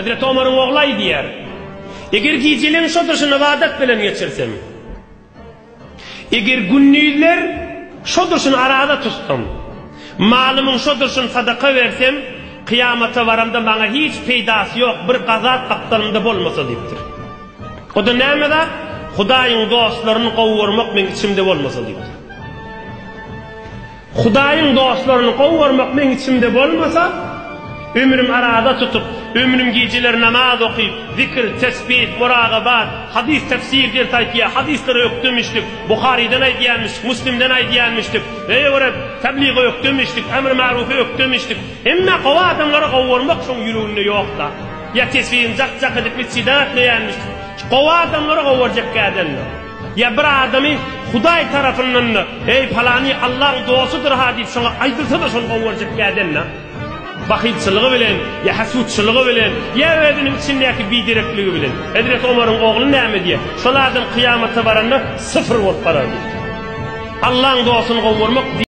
Hezreti Omaryň ogly aýdýar, Eger gijeleň şo durşun ybadat bilen geçirsem, eger gündizler şo durşun araza tutsam, malymyň şo durşun sadaka bersem, kyýamata baramda maňa hiç peýdasy ýok, bir gazat gapdalymda bolmasa diýipdir. O-da näme zat? Hudaýyň dostlaryny gowy görmek meň içimde bolmasa diýipdir. Hudaýyň dostlaryny gowy görmek meň içimde bolmasa, ömrüm araza tutup, ömrüm gijeler namaz okyp, zikir, tesbih, muragabat, hadys tefsir ders aýtýar, hadyslara ökdemişdik, Buharydan aýdýarmyşdyk, Muslimden aýdýarmyşdyk, öýe görä tebliga ökdemişdik, emri-marufa ökdemişdik. Hemme gowy adamlary gowy görmek şoň ýüreginde ýok-da. Ýa tesbihini jak-jak edip metjide gatnaýarmyşdyk. Gowy adamlary gowy görjek gädenler. Ýa bir adamy Hudaý tarapyndan-da, Eý, palany Allaň dostudyr-ha diýip şoňa aýdylsa-da şony gowy görjek däden-dä. Bahylçylygy bilen, ýa hasudçylygy bilen, ýa özüniň içindäki biderekligi bilen. Hezreti Omaryň ogly näme diýýär? Şol adam kyýamata baranda syfr bolup barar diýipdir. Allaň dostuny gowy görmek.